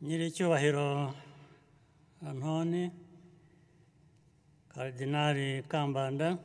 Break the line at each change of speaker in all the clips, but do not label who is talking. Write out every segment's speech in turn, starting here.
Nyiricyubahiro Antoni Karidinali Kambanda,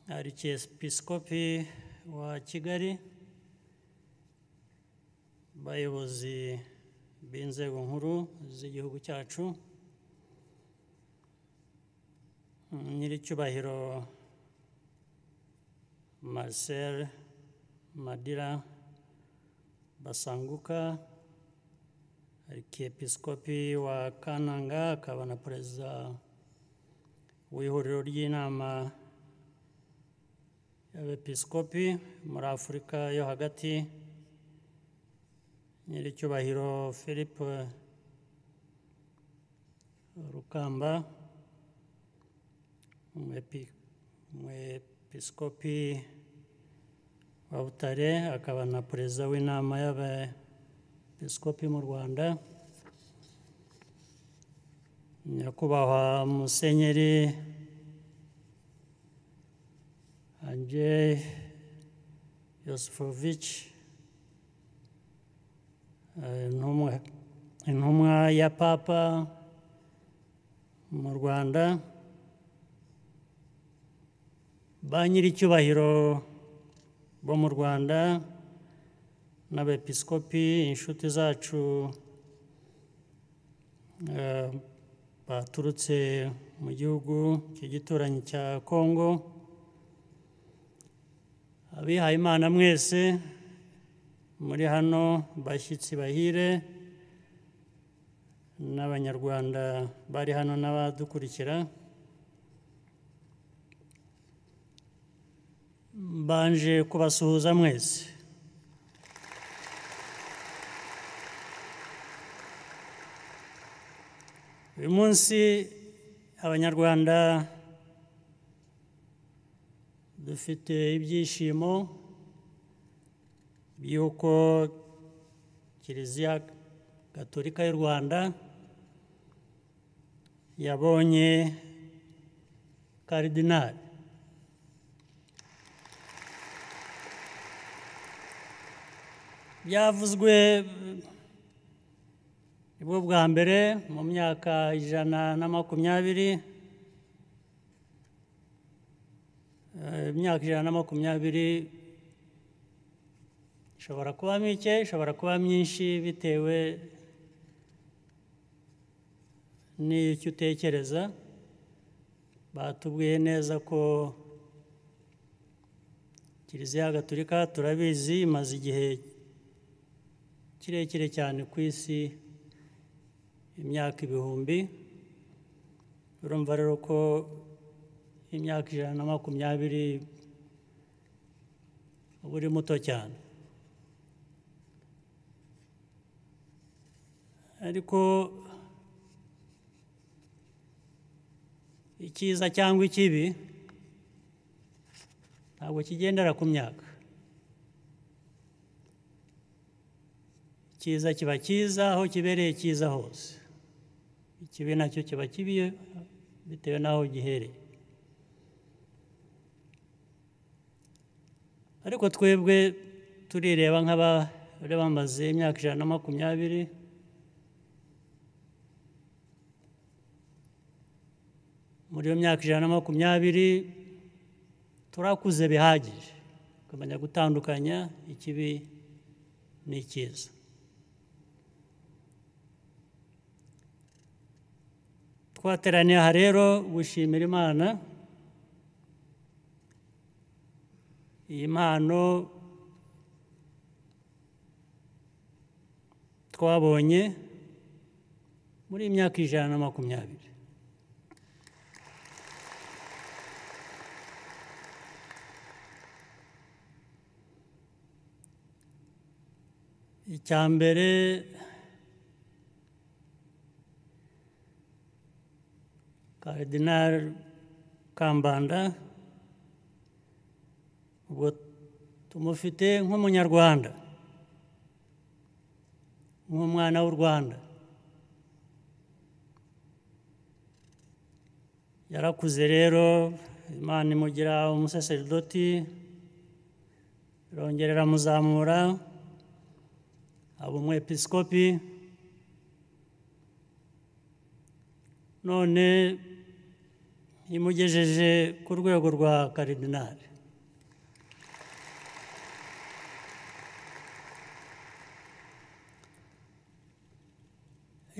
Arkiyepiskopi wa Kigali, bayobozi b'inzego nkuru z'igihugu cyacu, Nyiricyubahiro Marcel Madira Basanguka, Arkiyepiskopi wa Kananga akaba na Perezida w'ihuriro ry'inama y'Abepiskopi muri Afurika yo hagati, Nyiricyubahiro Philippe Rukamba, Umwepiskopi wa Butare akaba na Perezida w'inama y'Abepiskopi mu Rwanda, Nyakubahwa Musenyeri Andrzej Yosifovich, intumwa ya Papa mu Rwanda, ba nyiricyubahiro bo mu Rwanda n'abepiskopi, inshuti zacu baturutse mu gihugu cy'igituranyi cya Kongo, abihaye Imana mwese muri hano, bashyitsi bahire n'Abanyarwanda bari hano n'abadukurikira, mbanje kubasuhuza mwese. Uyu munsi Abanyarwanda dufite ibyishimo by'uko Kiliziya Gatolika y'u Rwanda yabonye Karidinali. Byavuzwe nibwo bwa mbere mu myaka 120, imyaka 120 ishobora kuba mike, ishobora kuba myinshi bitewe n'icyo utekereza. Batubwiye neza ko Kiliziya Gatolika turabizi imaze igihe kirekire cyane ku isi, imyaka ibihumbi. Urumva rero ko imyaka 120 uba uri muto cyane. Ariko icyiza cyangwa ikibi ntabwo kigendera ku myaka. Icyiza kiba cyiza aho kibereye cyiza hose, ikibi nacyo kiba kibi bitewe n'aho gihereye. Ariko twebwe turireba nk'abari bamaze imyaka 120, muri iyo myaka 120 turakuze bihagije kumenya gutandukanya ikibi n'icyiza. Twateraniye aha rero gushimira Imana iyi mpano twabonye muri iyi myaka 120. Icya mbere, Karidinali Kambanda ubwo tumufite nk'Umunyarwanda, nk'umwana w'u Rwanda. Yarakuze rero, Imana imugira umusaseridoti, irongerera muzamura. aba umwepiskopi, none imugejeje ku rwego rwa karidinali.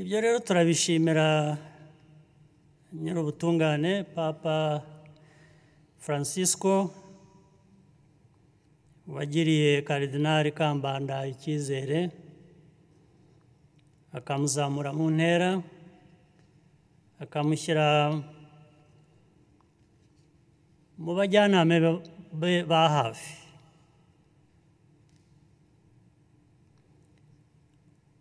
Ibyo rero turabishimira Nyirubutungane Papa Francisco wagiriye Karidinali Kambanda icyizere akamuzamura mu ntera, akamushyira mu bajyanama be ba hafi.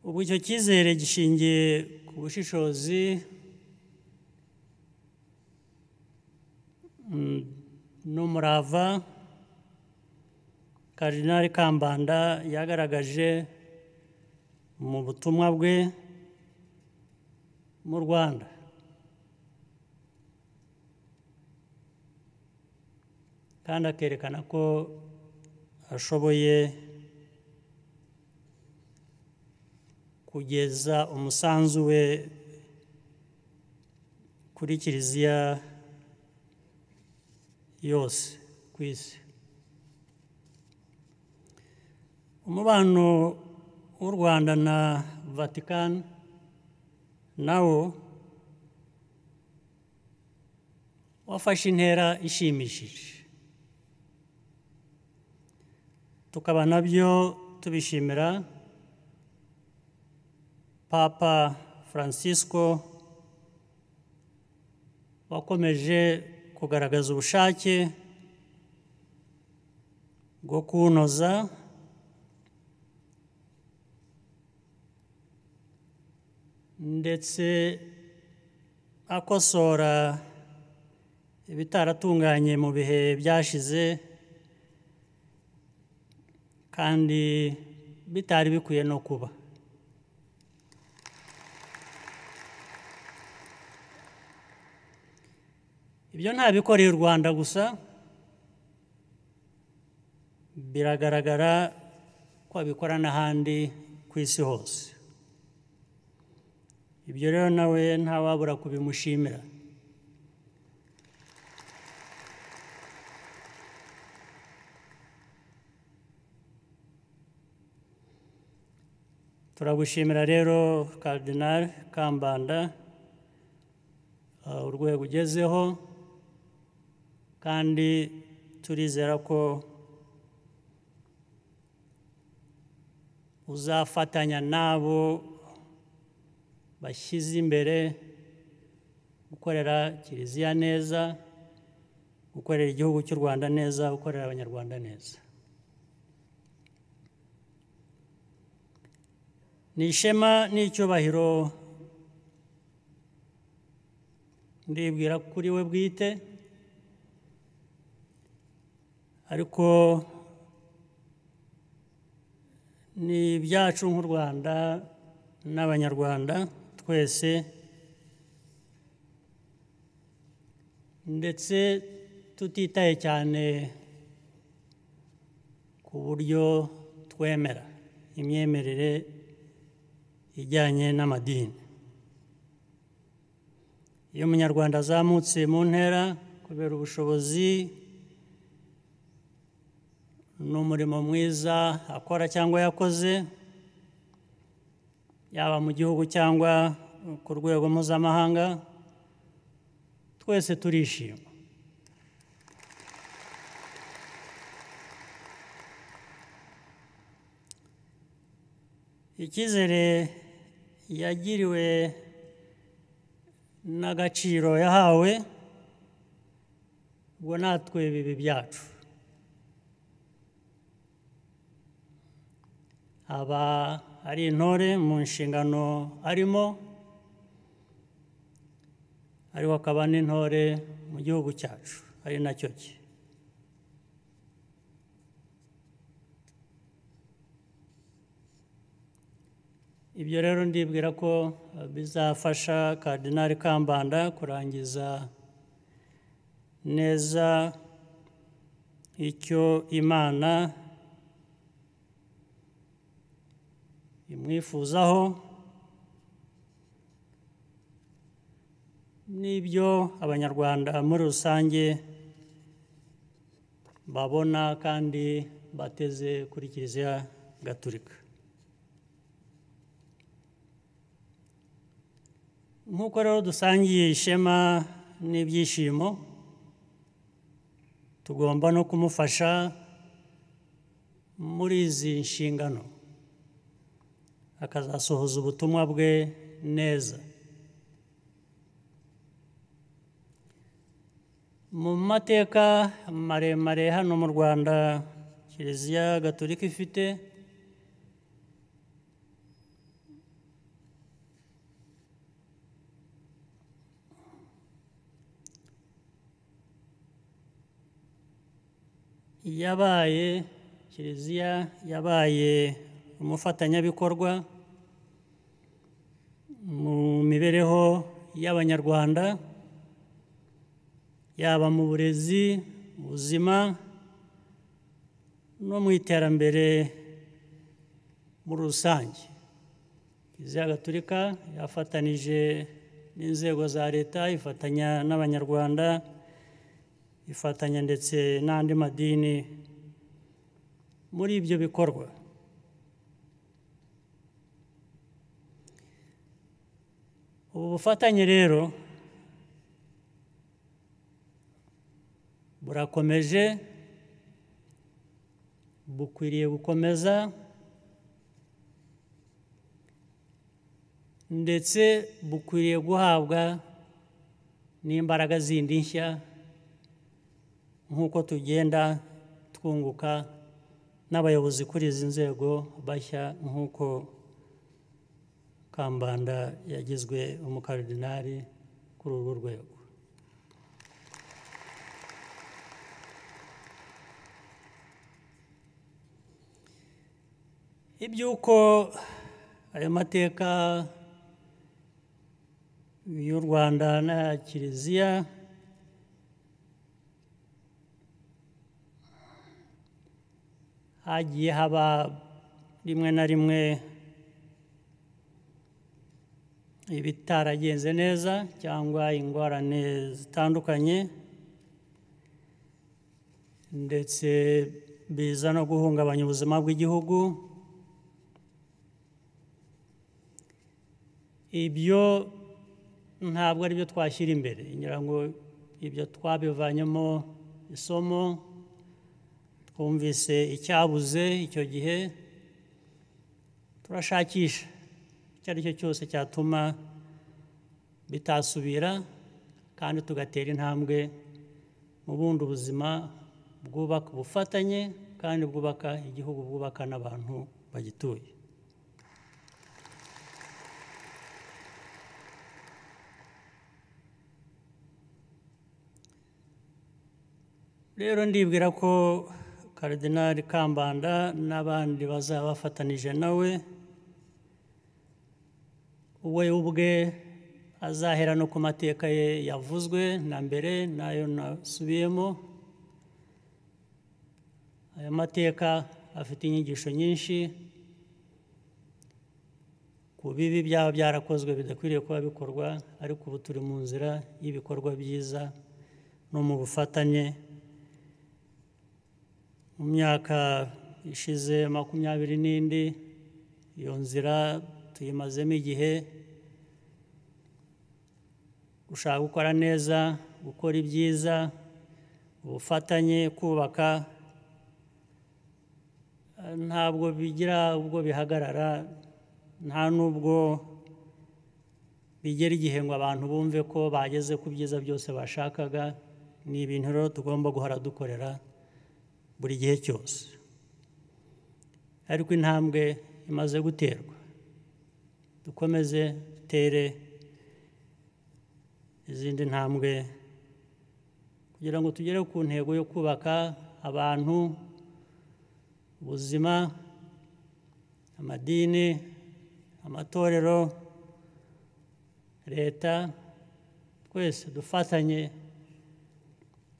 Ubu icyo cyizere gishingiye ku bushishozi n'umurava Karidinali Kambanda yagaragaje mu butumwa bwe mu Rwanda. Kandi akerekana ko ashoboye kugeza umusanzu we kuri Kiliziya yose ku isi. Umubano w'u Rwanda na Vatican nawo wafashe intera ishimishije, tukaba nabyo tubishimira Papa Francisco wakomeje kugaragaza ubushake bwo kunoza ndetse akosora ibitaratunganye mu bihe byashize kandi bitari bikwiye no kuba. Ibyo ntabikoreye u Rwanda gusa, biragaragara ko abikora n'ahandi ku isi hose. Ibyo rero nawe ntawabura kubimushimira. Turagushimira rero Karidinali Kambanda urwego ugezeho, kandi turizera ko uzafatanya nabo bashyize imbere gukorera Kiliziya neza, gukorera igihugu cy'u Rwanda neza, gukorera Abanyarwanda neza. Ni ishema n'icyubahiro ndibwira kuri we bwite, ariko ni ibyacu nk'u Rwanda n'Abanyarwanda twese, ndetse tutitaye cyane ku buryo twemera imyemerere ijyanye n'amadini. Iyo Umunyarwanda azamutse mu ntera kubera ubushobozi n'umurimo mwiza akora cyangwa yakoze, yaba mu gihugu cyangwa ku rwego mpuzamahanga, twese turishima. Icyizere yagiriwe n'agaciro yahawe, ubwo natwe bibi byacu. Aba ari intore mu nshingano arimo, ariko akaba n'intore mu gihugu cyacu, ari nacyo cye. Ibyo rero ndibwira ko bizafasha Karidinali Kambanda kurangiza neza icyo Imana imwifuzaho n'ibyo Abanyarwanda muri rusange babona kandi bateze kuri Kiliziya Gatolika. Nk'uko rero dusangiye ishema n'ibyishimo, tugomba no kumufasha muri izi nshingano akazasohoza ubutumwa bwe neza. Mu mateka maremare hano mu Rwanda Kiliziya Gatolika ifite, yabaye Kiliziya yabaye umufatanyabikorwa mu mibereho y'Abanyarwanda, yaba mu burezi, ubuzima no mu iterambere muri rusange. Kiliziya Gatolika yafatanije n'inzego za leta, ifatanya n'Abanyarwanda, ifatanya ndetse n'andi madini muri ibyo bikorwa. Ubu bufatanye rero burakomeje, bukwiriye gukomeza, ndetse bukwiriye guhabwa n'imbaraga zindi nshya nk'uko tugenda twunguka n'abayobozi kuri izi nzego bashya, nk'uko Kambanda yagizwe umukaridinali kuri urwo rwego. Iby'uko ayo mateka y'u Rwanda na Kiliziya hagiye haba rimwe na rimwe ibitaragenze neza cyangwa ingorane zitandukanye, ndetse biza no guhungabanya ubuzima bw'igihugu, ibyo ntabwo ari byo twashyira imbere. Ngira ngo ibyo twabivanyemo isomo, twumvise icyabuze icyo gihe, turashakisha icyo ari cyo cyose cyatuma bitasubira, kandi tugatera intambwe mu bundi buzima bwubaka ubufatanye kandi bwubaka igihugu, bwubaka n'abantu bagituye. Rero ndibwira ko Karidinali Kambanda n'abandi bazaba bafatanije nawe, we ubwe azahera no ku mateka ye yavuzwe na mbere nayo nasubiyemo. Aya mateka afite inyigisho nyinshi ku bibi byaba byarakozwe bidakwiriye kuba bikorwa, ariko ubu turi mu nzira y'ibikorwa byiza no mu bufatanye. Mu myaka ishize 24 n'indi, iyo nzira tuyimazemo igihe, gushaka gukora neza, gukora ibyiza, ubufatanye, kubaka, ntabwo bigira ubwo bihagarara, nta nubwo bigera igihe ngo abantu bumve ko bageze ku byiza byose bashakaga. Ni ibintu rero tugomba guhora dukorera buri gihe cyose, ariko intambwe imaze guterwa, dukomeze dutere izindi ntambwe kugira ngo tugere ku ntego yo kubaka abantu, ubuzima, amadini, amatorero, leta, twese dufatanye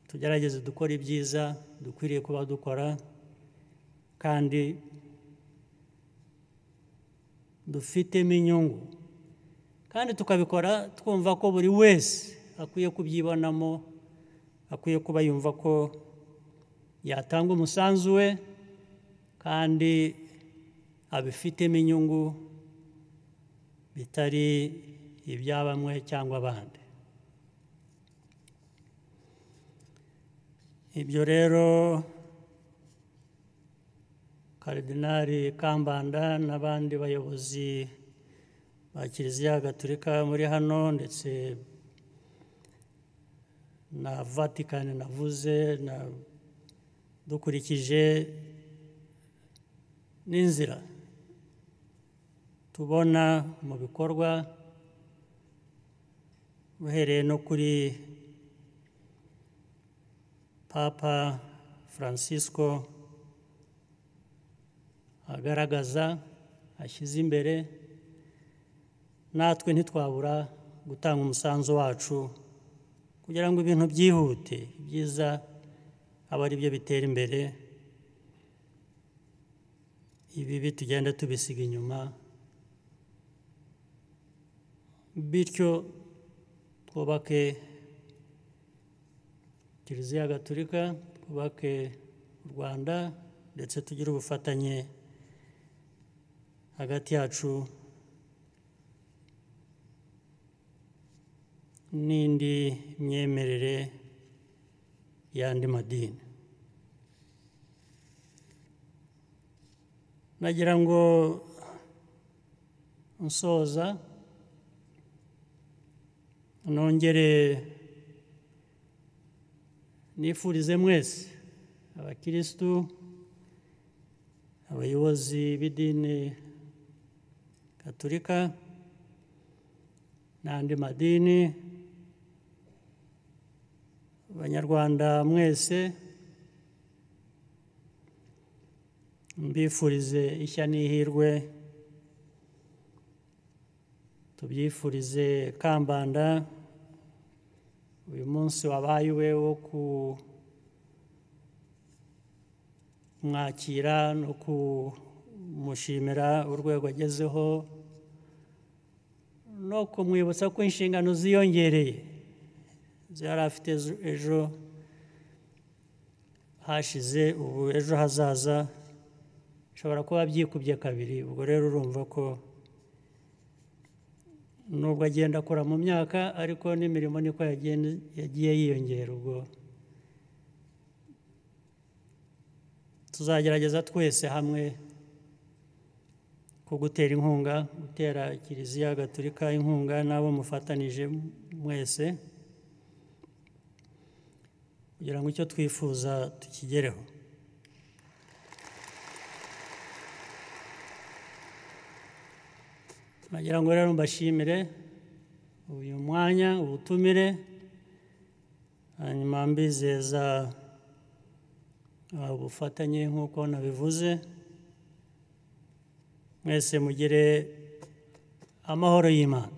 tugerageze dukora ibyiza dukwiriye kuba dukora, kandi dufitemo inyungu, kandi tukabikora twumva ko buri wese akwiye kubyibonamo, akwiye kuba yumva ko yatanga umusanzu we kandi abifitemo inyungu, bitari ibya bamwe cyangwa abandi. Ibyo rero Karidinali Kambanda n'abandi bayobozi ba Kiliziya Gatolika muri hano, ndetse na Vatican navuze, na dukurikije n'inzira tubona mu bikorwa, uhereye no kuri Papa Francisco agaragaza ashyize imbere, natwe ntitwabura gutanga umusanzu wacu kugira ngo ibintu byihute, ibyiza aba ari byo bitera imbere, ibibi tugenda tubisiga inyuma, bityo twubake Kiliziya Gatolika, twubake u Rwanda, ndetse tugire ubufatanye hagati yacu n'indi myemerere y'andi madini. Nagira ngo nsoza nongere nifurize mwese abakiristu, abayobozi b'idini Gatolika n'andi madini, Abanyarwanda mwese, mbifurize ishya n'ihirwe, tubyifurize Kambanda uyu munsi wabaye uwe wo kumwakira no kumushimira urwego agezeho, no kumwibutsa ko inshingano ziyongereye yari afite ejo hashize, ubu ejo hazaza bishobora kuba byikubye kabiri. Ubwo rero urumva ko nubwo agenda akora mu myaka, ariko n'imirimo niko yagiye yiyongera. Ubwo tuzagerageza twese hamwe ko gutera inkunga, gutera Kiliziya Gatolika inkunga n'abo mufatanije mwese, kugira ngo icyo twifuza tukigereho. Nagira ngo rero mbashimire uyu mwanya, ubutumire, hanyuma mbizeza ubufatanye nk'uko nabivuze. Mwese mugire amahoro y'Imana.